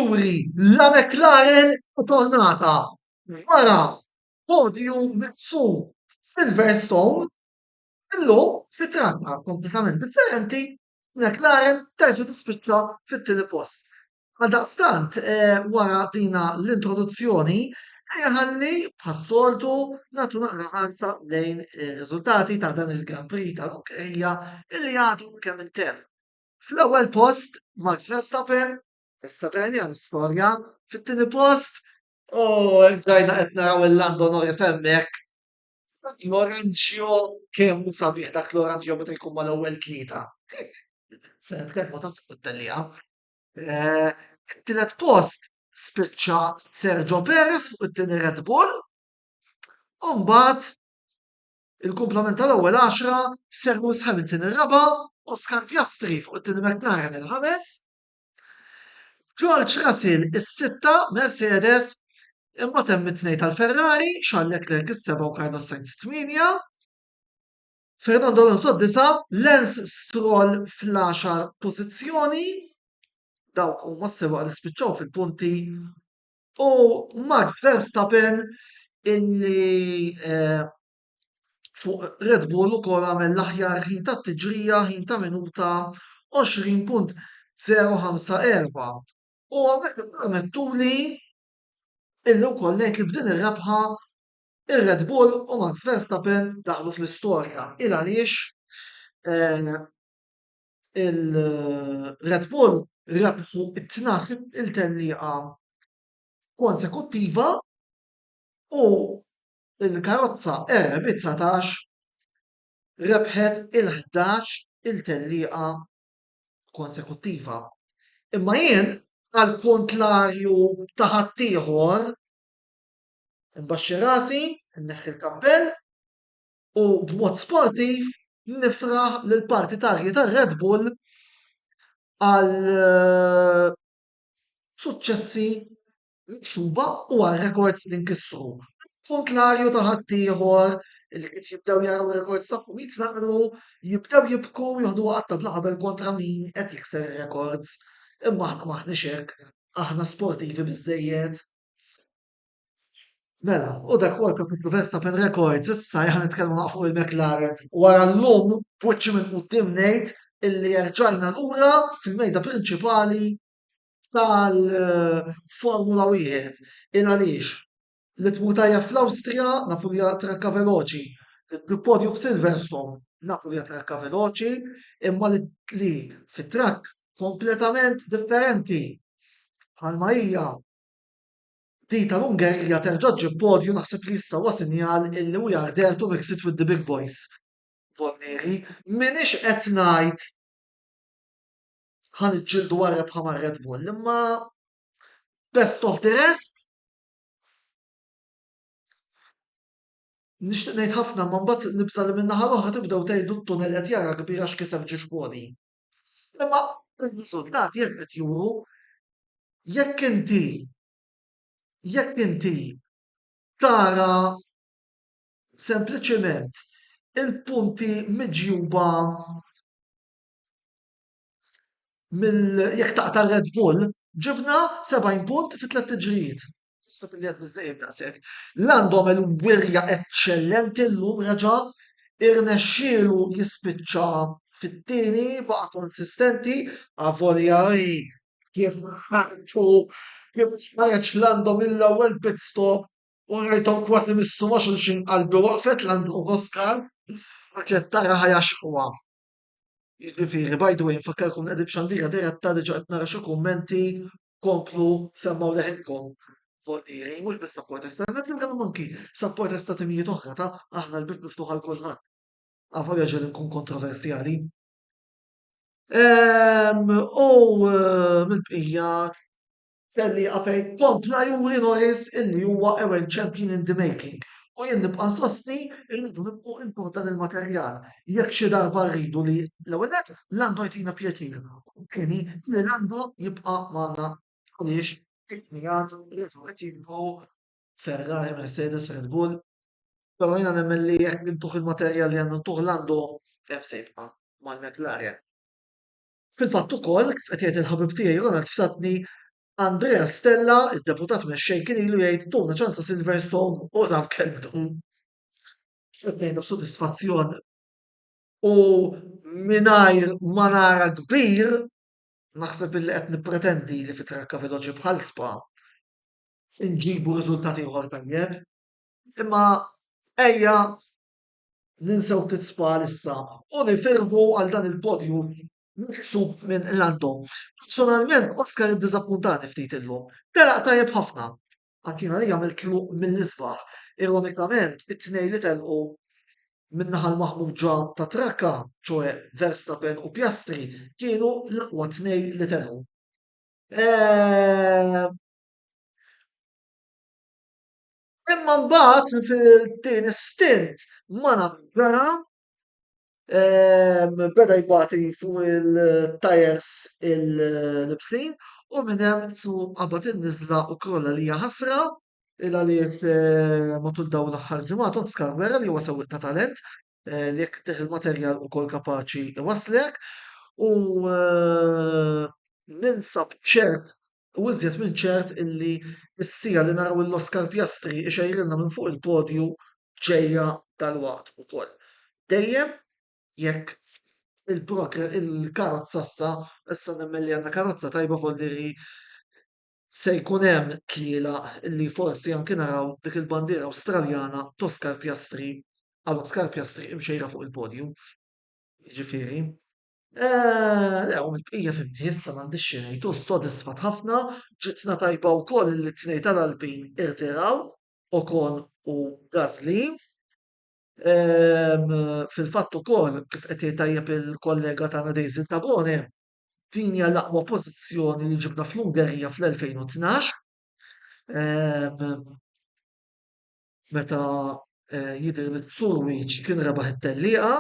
Sinjuri, la McLaren tornata wara podju miksub f'Silverstone, illum fi trakka kompletament differenti, McLaren terġa' tispiċċa fit-tieni post. Għaldaqstant, wara dina l-introduzzjoni, ejja ħalli bħas-soltu nagħtu naqra ħarsa lejn ir-riżultati ta' dan il-Grand Prix tal-Ungerija illi għadu kemm intemm. Fl-ewwel post Max Verstappen, issa rajniha l-istorja, fit-tieni post u rġajna qed naraw il-Lando Norris hemmhekk. L-oranġjo kemm hu sabiħ dak l-oranġjo meta jkun mal-ewwel tlieta. Se nitkellmu ta' tellieqa. Eh, it-tielet post spiċċa Sergio Perez fuq it-tieni Red Bull. U mbagħad il-kumplament tal-ewwel għaxra Sir Lewis Hamilton ir-raba', Oscar Piastri fuq it-tieni McLaren il-ħames, George Russell is-sitta Mercedes, imbagħad hemm it-tnejn tal-Ferrari, Charles Leclerc is-seba' u Carlos Sainz tmienja. Fernando Alonso d-disa', Lance Stroll fl-għaxar pożizzjoni, dawk huma s-sewwieqa li spiċċaw fil-punti u Max Verstappen illi eh, fuq Red Bull ukoll għamel l-aħjar ħin tat-tiġrija ħin ta' minuta 20.054. U hawnhekk ippermettuli illi wkoll ngħid li b'din ir-rebħa ir-Red Bull u Max Verstappen daħlu fl-istorja il għaliex eh, il-Red Bull rebħu t-tnax il-tellieqa konsekuttiva u l-karozza RB19 rebħet il-11 il-tellieqa konsekuttiva. Imma jien għall-kontlarju ta' ħaddieħor inbaxxi rasi, inneħħi l-kappell u b'mod sportiv nifraħ lill-partitarji tar-Red Bull għal eh, suċċessi miksuba u għal rekords li nkissru. Kontlarju ta' ħaddieħor li kif jibdew jaraw rekords tagħhom jitnaqru, jibdew jibku jieħdu qatta bla ħabel kontra min qed jikser rekords. Imma aħna m'aħniex hekk, aħna sportivi biżejjed. Mela, u dak huwa l-kapitlu Verstappen Records, issa ħa nitkellmu naqra fuq il-McLaren. Wara llum, b'wiċċi minn quddiem ngħid illi erġajna lura fil-mejda prinċipali tal-Formula Wieħed. Il għaliex li tmur tajjeb fl-Awstrija nafu li hija trakka veloċi, li tġib podju f'Silverstone nafu li hija trakka veloċi, imma li fi trakk kompletament differenti bħalma hija di tal-Ungerija terġa' ġġib podju naħseb li issa huwa sinjal illi we are there to mix it with the big boys. Volneri, m'iniex qed ngħid ħa niġġieldu għar-rebħa mar-Red Bull, imma best of the rest nixtieq ngħid ħafna imma mbagħad nibża' li min-naħa l-oħra tibdew tgħidu t-tunnel qed jara kbir għax kiseb ġiex podi. Imma r-riżultati hekk qed juru jekk inti jekk inti tara sempliċement il-punti miġjuba mill jekk taqta' Red Bull, ġibna 70 punt fi tliet tiġrijiet. Naħseb li qed biżżejjed daqshekk. Lando għamel wirja eċċellenti llum reġa' irnexxielu jispiċċa fit-tieni, baqa' konsistenti, avolja kif ħarġu kif ħareġ Lando mill-ewwel pit stop u rajthom kważi missu ma' xulxin qalbi waqfet Lando u Oscar għax qed tara ħa jgħaxxquha. Jiġifieri, by the way, nfakkarkom li qegħdin b'xandira diretta diġà qed nara xi kummenti komplu semmgħu leħinkom. Voldieri, mhux biss supporters ta' Red Bull, imma anki supporters ta' timijiet oħra ta' aħna l-bieb miftuħ għal kulħadd. Avolja ġieli nkun kontroversjali. Ehm, u eh, mill-bqija Tellieqa fejn kompla juri Norris illi huwa a world champion in the making. U jien nibqa' nsostni rridu nibqgħu intuh dan il-materjal. Jekk xi darba rridu li l-ewwel nett Lando jtina pjaċir u t-tieni li Lando jibqa' magħna għaliex it-tnijat reġgħu qed jikbru Ferrari, Mercedes, Red Bull. Però jiena nemmen li jekk intuh il-materjal li għandna ntuh Lando hemm se jibqa' mal-McLaren. Fil-fatt ukoll, kif qed jgħid il-ħabib tiegħi Ronald Fsatni, Andrea Stella, id-deputat mexxej kien ilu jgħid tuna ċans ta' Silverstone u żamm kelmtu. Qed ngħidha b'sodisfazzjon u mingħajr ma nara kbir naħseb illi qed nippretendi li fi trakka veloċi bħal Spa nġibu riżultat ieħor tajjeb. Imma ejja ninsew ftit Spa issa u nifirħu għal dan il-podju miksub minn Lando. Personalment Oscar iddiżappuntani ftit illum. Telaq tajjeb ħafna. Għal kien għalija għamel tluq mill-isbaħ. Ironikament, it-tnejn li telqu min-naħa l-maħmuġa tat-trakka, ċoe Verstappen u Piastri, kienu l-aqwa tnejn li telgħu. Ehm, imma mbagħad fil-tieni stint ma naf ġara ehm, beda jbati fuq il-tires il-libsin u minn hemm su qabad in-niżla u krolla li hija ħasra Il għaliex eh, matul dawn l-aħħar ġimgħat Oscar wera li huwa sewwieq ta' talent eh, li jekk tih il-materjal ukoll kapaċi iwaslek u eh, ninsab ċert u iżjed minn ċert illi s-sija li naraw l-Oscar Piastri ixejrilna minn fuq il-podju ġejja dalwaqt ukoll. Dejjem jekk il-karozza issa, issa nemmen li għandna karozza tajba voldiri se jkun hemm tlielaq li forsi anki naraw dik il-bandiera Awstraljana t'Oscar Piastri għal Oscar Piastri imxejra fuq il-podju. Jiġifieri, eh, le, u mill-bqija fimni issa m'għandix xi ngħid, u sodisfat ħafna, ġitna tajba wkoll li t-tnejn tal-Alpin irtiraw, Ocon u Gasly. Ehm, fil-fatt ukoll kif qed jgħid tajjeb il-kollega tagħna Daisy Tabone, Din hija l-aqwa pożizzjoni li ġibna fl-Ungerija fl-2012. Ehm, meta eh, jidher li Tsurwiċ kien rebaħ it-tellieqa.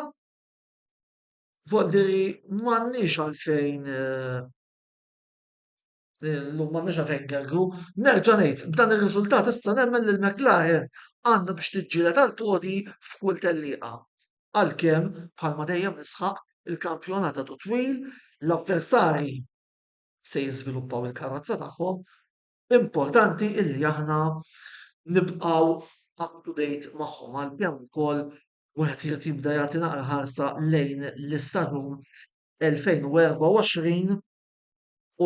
Voldiri m'għandniex għalfejn eh, illum m'għandniex għalfejn gergru. Nerġa' ngħid, b'dan ir-riżultat issa nemmen li l-McLaren għandha biex tiġġieled għall-podi f'kull tellieqa. Għalkemm, bħalma dejjem nisħaq, il-kampjonat għadu twil, l-avversarji se jiżviluppaw il-karozza tagħhom, importanti illi aħna nibqgħu up to date magħhom għalkemm ukoll wieħed irid jibda jagħti naqra ħarsa lejn l-istaġun 2024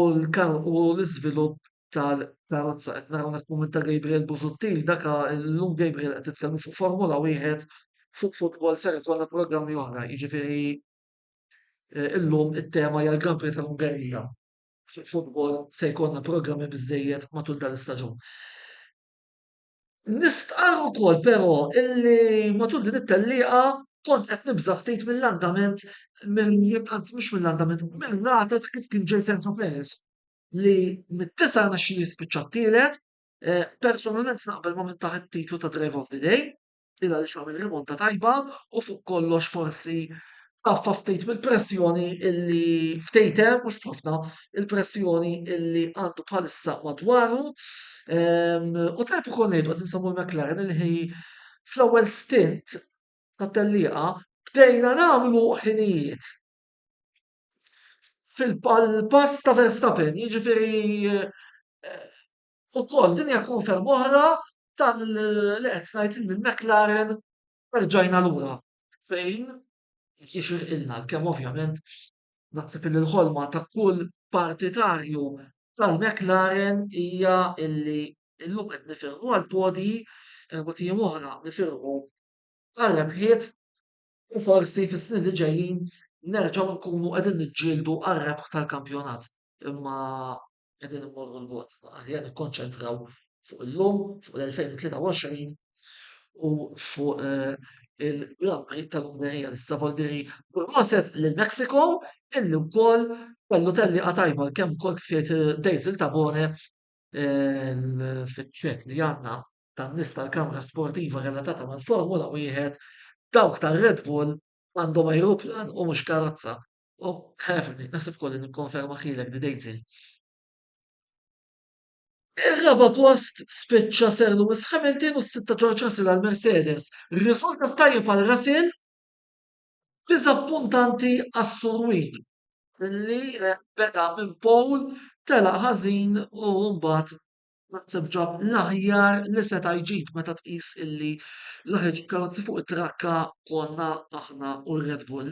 u l-iżvilupp tal-karozza. Qed naraw hawnhekk kumment ta' Gabriel Busuttil, daka llum Gabriel qed titkellmu fuq Formula wieħed, fuq futbol ser ikollna programmi oħra, jiġifieri eh, illum it-tema hija l-Grand Prix tal-Ungerija. Fuq futbol se jkollna programmi biżejjed matul dan l-istaġun. Nistqarr ukoll però illi matul din it-tellieqa kont qed nibża' ftit mill-andament anzi mhux mill-andament, mir-rata ta' kif kien ġej Sergio Perez li mit-tisa' rnexxielu jispiċċa t-tielet. Eh, personalment naqbel ma' min tah it-titlu ta' Driver of the Day, il għaliex għamel rimonta tajba u fuq kollox forsi taffa ftit mill-pressjoni illi ftit hemm, mhux b'ħafna, il-pressjoni illi għandu bħalissa madwaru. Ehm, u tajb ukoll ngħidu qed insemmu l-McLaren illi fl-ewwel stint tat-tellieqa bdejna nagħmlu ħinijiet fil-pass ta' Verstappen, jiġifieri eh, ukoll din hija konferma oħra tal-li qed ngħid li l-McLaren Erġajna lura fejn jixirqilna għalkemm ovvjament naħseb li l-ħolma ta' kull partitarju tal-McLaren hija illi illum qed nifirħu għall-podji, erbat ijiem oħra nifirħu għar-rebħiet u forsi fis-snin li ġejjin nerġgħu nkunu qegħdin niġġieldu għar-rebħ tal-kampjonat. Imma qegħdin immorru 'l bogħod. Aħjar nikkonċentraw fuq illum, fuq l-2023 u fuq eh, il-Grand Prix tal-Ungerija li Savaldiri proset lil Mexico illi wkoll kellu tellieqa tajba kemm ukoll kif jgħid eh, Dejzil Tabone eh, fiċ-ċek li għandna tan-nies tal-kamra sportiva relatata mal-Formula wieħed dawk tar-Red Bull għandhom ajruplan u mhux karozza. U ħafni, naħseb kolli nikkonferma ħilek di Dejzil. Ir-raba' post spiċċa Sir Lewis Hamilton u s-sitta George Russell għal Mercedes. Riżultat tajjeb għal Russell, diżappuntanti għas-Sur Week li beda minn pole, Telaq ħażin u mbagħad naħseb ġab l-aħjar li seta' jġib meta tqis illi l-aħjar karozzi fuq it-trakka konna aħna u r-Red Bull.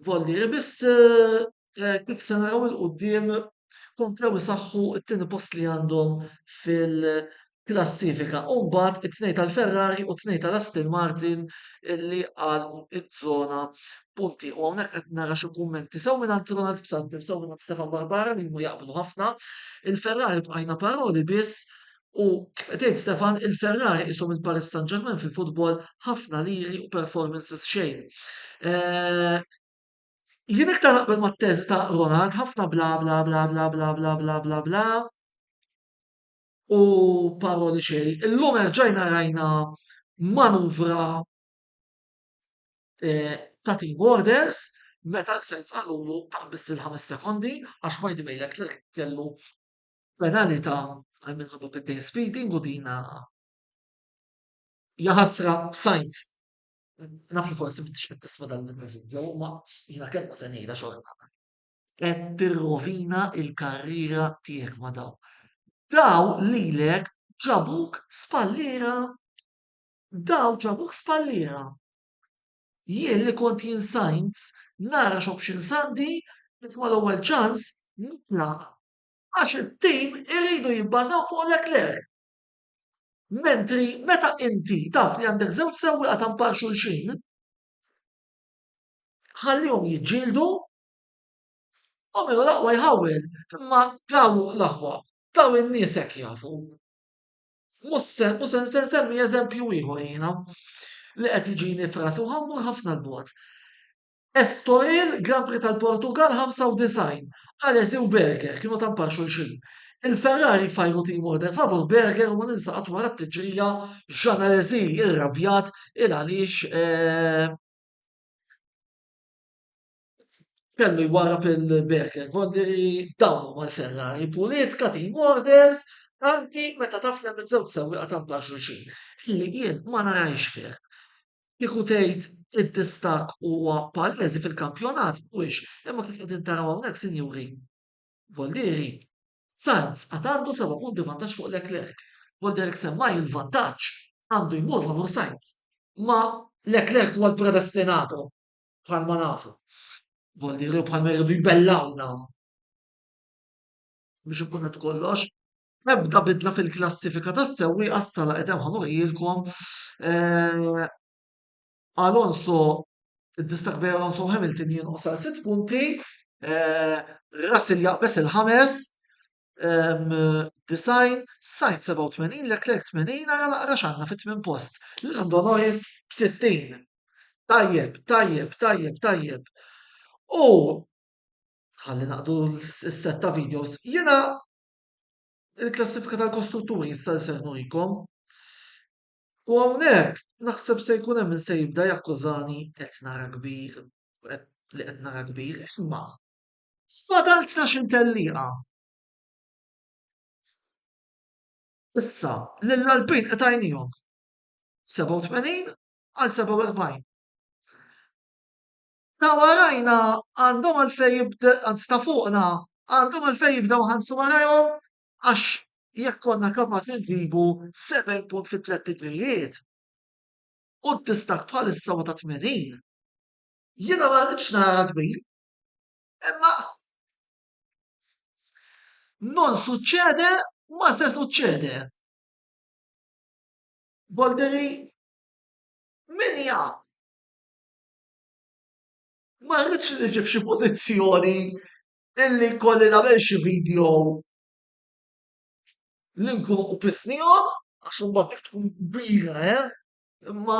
Volli, biss eh, kif se naraw il-qudiem komplew isaħħu t-tieni post li għandhom fil-klassifika. U mbagħad it-tnejn tal-Ferrari u t-tnejn tal-Aston Martin illi għalqu iż-żona punti. U hawnhekk qed nara xi kummenti sew mingħand Ronald Psanti sew mingħand Stefan Barbara li huma jaqblu ħafna. Il-Ferrari bqajna paroli biss u kif qed jgħid Stefan, il-Ferrari qishom il-Paris Saint-Germain fil-futbol ħafna liri u performances xejn. Eh, jien iktar naqbel mat-teżi ta' Ronald, ħafna bla bla bla bla bla bla bla bla bla u paroli xejn. Illum erġajna rajna manuvra eh, ta' team orders meta l-Sainz qalulu taqbiż il-ħames sekondi għax by the way Leclerc kellu penalità għal minħabba pit lane speeding u dina jaħasra Sainz. Naf li forsi m'intix qed tisma' dan il-video, ma jiena kelma se ngħidha xorta. Qed tirrovina l-karriera tiegħek ma' daw. Daw lilek ġabuk spalliera. Daw ġabuk spalliera. Jien li kont jien Sainz nara x'options għandi dik mal-ewwel ċans nitlaq għax it-tim iridu jibbażaw fuq Leclerc. Mentri meta inti taf li għandek żewġ sewwieqa ta' mpar xulxin, ħallihom jiġġieldu u minnu l-aqwa jħawwel, imma daw l-aħwa, daw in-nies hekk jafu. Mhux se mhux se se nsemmi eżempju ieħor jiena li qed jiġini f'rasi u ħa mmur ħafna 'l bogħod. Estoril, Grand Prix tal-Portugall 95, Alesi u Berger kienu ta' mpar xulxin. Il-Ferrari fajru team order favur Berger u ma ninsa qatt wara t-tiġrija Jean Alesi irrabjat il għaliex eh, kellu jwarrab il-Berger. Voldiri dawn huma l-Ferrari politika team orders anki meta taf li hemm żewġ sewwieqa ta' mpar xulxin. Illi jien ma narajx fih. Kieku tgħid id-distakk huwa palesi fil-kampjonat mhuwiex, imma kif qegħdin taraw hawnhekk sinjuri, Voldieri, Sainz għad għandu seba' punti vantaġġ fuq Leclerc. Voldieri semmai il-vantaġġ għandu jmur favur Sainz. Ma Leclerc huwa l-predestinato bħalma nafu. Voldieri bħalma jridu jbellawna biex ikun qed kollox. Ebda bidla fil-klassifika tas-sewwieqa s-sala qed hemm ħa nurihielkom. Eh, Alonso id-distakk bejn Alonso u Hamilton jinqos għal sitt punti, eh, Russell jaqbeż il-ħames, design, Sainz 87, Leclerc 80, ara naqra x'għandna fit-tmien post. Lando Norris b'60. Tajjeb, tajjeb, tajjeb, tajjeb. U ħalli naqdu s-set ta' videos. Jiena il-klassifika tal-kostrutturi issa li ser nurikom. U hawnhekk naħseb se jkun hemm min se jibda jakkużani qed nara kbir li qed nara kbir imma fadal 12 tellieqa. Issa, lill-Alpin qtajnihom 87 għal 47. Ta' warajna għandhom għalfejn jibdew, anzi ta' fuqna għandhom għalfejn jibdew iħarsu warajhom għax jekk konna kapaċi nġibu 7 punt fi tliet tiġrijiet u d-distakk bħalissa huwa ta' 80. Jiena ma rridx nara kbir, imma non succede ma se succede. Volderi min jaf Ma rridx niġi f'xi pożizzjoni illi jkolli nagħmel xi video li nkunu qbisnihom għax imbagħad dik tkun kbira, eh? Imma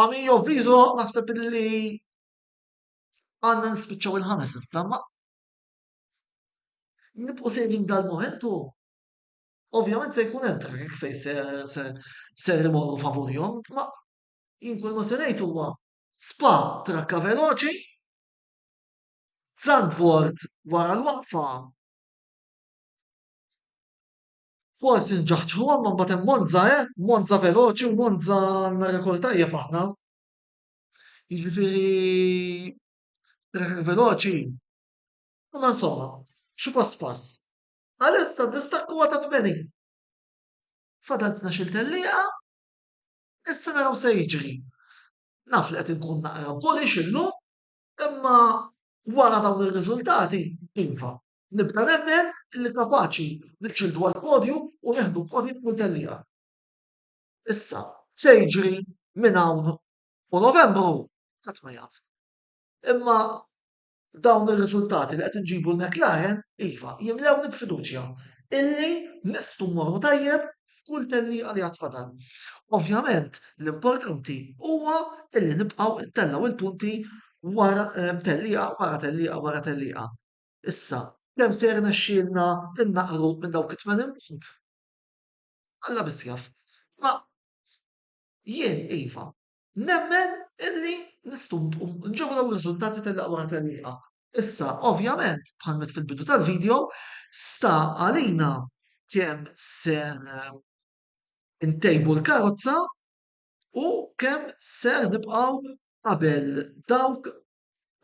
a mio avviso naħseb illi għandna nispiċċaw il-ħames issa, ma nibqgħu sejrin dal-momentu. Ovvjament se jkun hemm traffic fejn se ser imorru favurihom, ma Jien kull ma se ngħid huwa Spa trakka veloċi, Zandvoort wara l-waqfa forsi nġaħġħuha ma mbagħad hemm Monza, eh? Monza veloċi u Monza għandna rekord tajjeb aħna. Jiġifieri trakka veloċi. Imma insomma, xi pass pass. Għalissa d-distakk huwa ta' 80. Fadal 12-il tellieqa, issa naraw se jiġri. Naf li qed inkun naqra bullish illum, imma wara dawn ir-riżultati, iva, nibda nemmen li kapaċi niġġieldu għall-podju u nieħdu podji f'kull tellieqa. Issa, se jiġri minn hawn u Novembru, ħadd ma jaf. Imma dawn ir-riżultati li qed inġibu l-McLaren, iva, jimlewni b'fiduċja illi nistgħu mmorru tajjeb f'kull tellieqa li għad fadal. Ovvjament, l-importanti huwa illi nibqgħu ntellgħu il-punti wara eh, tellieqa wara tellieqa wara tellieqa. Issa, kemm se jirnexxielna nnaqru minn dawk it-80 punt? Alla biss jaf. Ma jien iva, Nemmen illi nistgħu nġibu dawn ir-riżultati tellieqa wara tellieqa. Issa, ovvjament, bħal m'għedt fil-bidu tal-video, sta għalina kemm ser intejbu l-karozza u kemm ser nibqgħu qabel dawk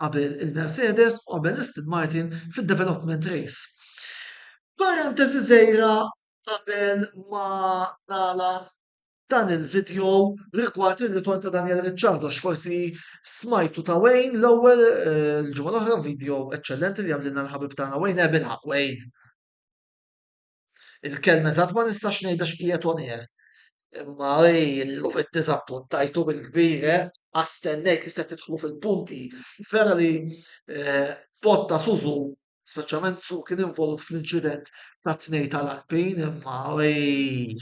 qabel il-Mercedes u qabel l-Aston Martin fid-development race. Parentesi żgħira qabel ma nagħlaq dan il-video rigward ir-ritorn ta' Daniel Ricciardo x'forsi smajtu ta' Wayne l-ewwel eh, l-ġimgħa l-oħra video eċċellenti li għamlilna l-ħabib tagħna Wayne eh, bilħaq Wayne. Il-kelma eżatt ma nistax ngħidha x'qiegħed on air. Imma illum iddiżappuntajtu bil-kbir, eh? Għax stennejt li se tidħlu fil-punti. Vera li eh, Bottas u Zu, speċjalment Zu kien involut fl-inċident tat-tnej tal-Alpine, imma ej,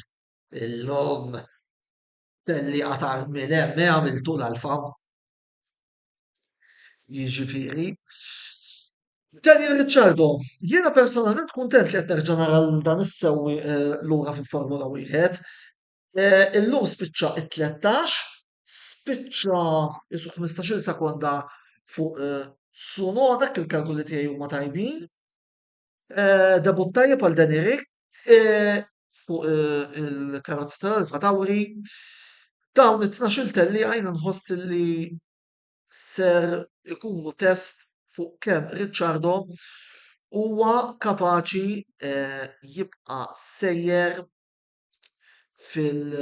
illum tellieqa ta' minn hemm eh, għamiltu l-alfa. Jiġifieri. Daniel Ricciardo, jiena personalment kuntent li qed nerġa' nara dan is-sewwieq eh, lura fil-Formula Wieħed. Eh, illum spiċċa it-13, spiċċa isu 15-il sekonda fuq eh, Tsunoda, il-kalkoli tiegħi huma tajbin. Debut tajjeb għal Danny Rick fuq il-karozza tal-Alfa Tauri. Dawn it-12-il tellieqa jiena nħoss li ser ikunu test fuq kemm Ricciardo huwa kapaċi eh, jibqa' sejjer fil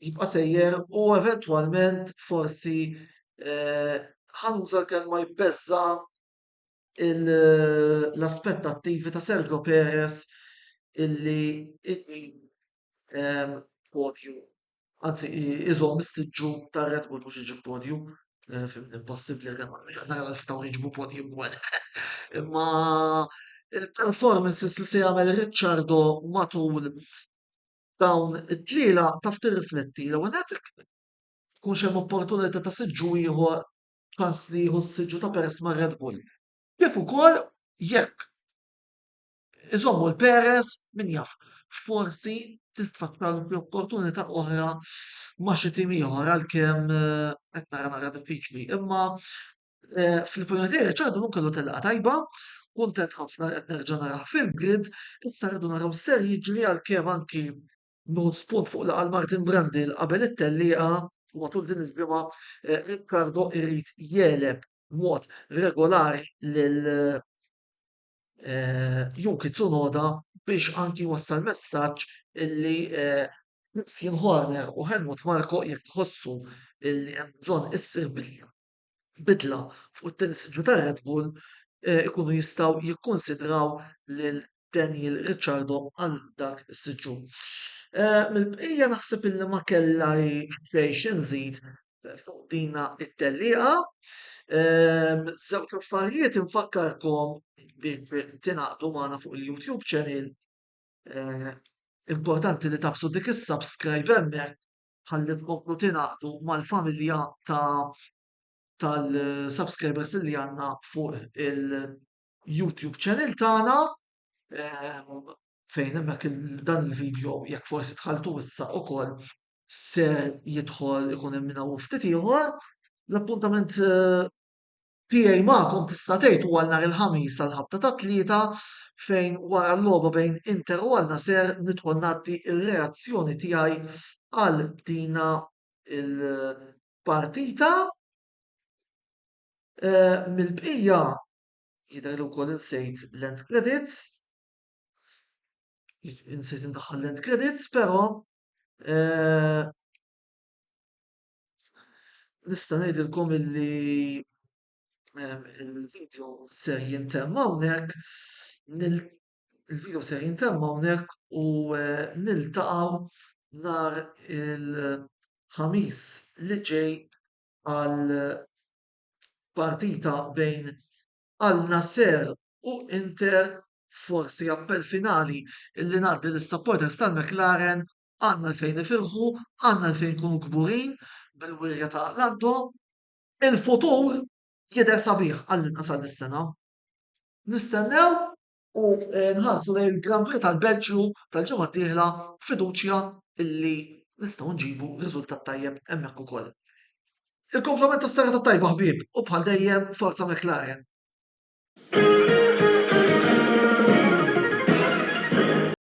jibqa' sejjer u eventwalment forsi eh, ħanuża l-kelma jbeżza l-aspettattivi ta' Sergio Perez illi iġib ehm, podju, anzi iżomm is-siġġu ta' Red Bull mhux iġib podju, eh, fim impossibbli li nara l-ftaw jiġbu podju wkoll. Imma il-performances li se jagħmel Ricciardo matul dawn it-tliela taf tirrifletti l-ewwel nett tkunx hemm opportunità ta' siġġu ieħor ċans li jieħu s-siġġu ta' Perez ma' Red Bull. Kif ukoll jekk iżommu l-Perez min jaf forsi tistfaċċalu xi opportunità oħra ma' xi tim ieħor għalkemm eh, qed nara nara diffiċli. Imma eh, fl-opinjoni tiegħi Ricciardo mhux kellu telqa tajba, kuntent ħafna li qed nerġa' narah fil-grid, issa rridu naraw ser jiġri għalkemm anki Nieħu spunt fuq li qal Martin Brundle qabel it-tellieqa u matul din il-ġimgħa eh, Ricciardo irid jegħleb b'mod regolari lil eh, Yuki Tsunoda biex anki wassal messaġġ illi eh, Christian Horner u Helmut Marko jekk tħossu illi hemm bżonn issir bidla bidla fuq it-tieni siġġu ta' Red Bull eh, ikunu jistgħu jikkunsidraw lil Daniel Ricciardo għal dak is-siġġu. Eh, mill-bqija naħseb illi ma kellha xejn xi nżid fuq dina it-tellieqa. Ehm, żewġ affarijiet infakkarkom biex tingħaqdu magħna fuq il-YouTube channel. Eh, importanti li tafsu dik is-subscribe hemmhekk ħalli tkomplu tingħaqdu mal-familja ta' tal-subscribers li għandna fuq il-YouTube channel tagħna ehm, fejn hemmhekk dan il-video jekk forsi dħaltu issa ukoll ser jidħol ikun hemm minn hawn ftit ieħor. L-appuntament eh, tiegħi magħkom tista' tgħid huwa nhar il-Ħamis għall-ħabta tat-tlieta fejn wara l-logħba bejn Inter u Al Nassr nidħol ngħaddi r-reazzjoni tiegħi għal dina il-partita. Eh, mill-bqija Jidher li wkoll insejt l-end credits. Insejt indaħħal l-end credits, però eh, nista' ngħidilkom illi eh, il-video ser jintemm hawnhekk il-video ser jintemm hawnhekk u eh, niltaqgħu nhar il-Ħamis li ġej għal partita bejn Al Nassr u Inter, forsi appell finali illi ngħaddi lis-supporters tal-McLaren, għandna għalfejn nifirħu, għandna għalfejn nkunu kburin bil-wirja ta' Lando. Il-futur jidher sabiħ għall-inqas għal dis-sena. Nistennew u nħarsu lejn il-Grand Prix tal-Belġju tal-ġimgħa d-dieħla b'fiduċja illi nistgħu nġibu riżultat tajjeb hemmhekk ukoll. Il-kumplament tas-serata tajba ħbieb u bħal dejjem Forza McLaren.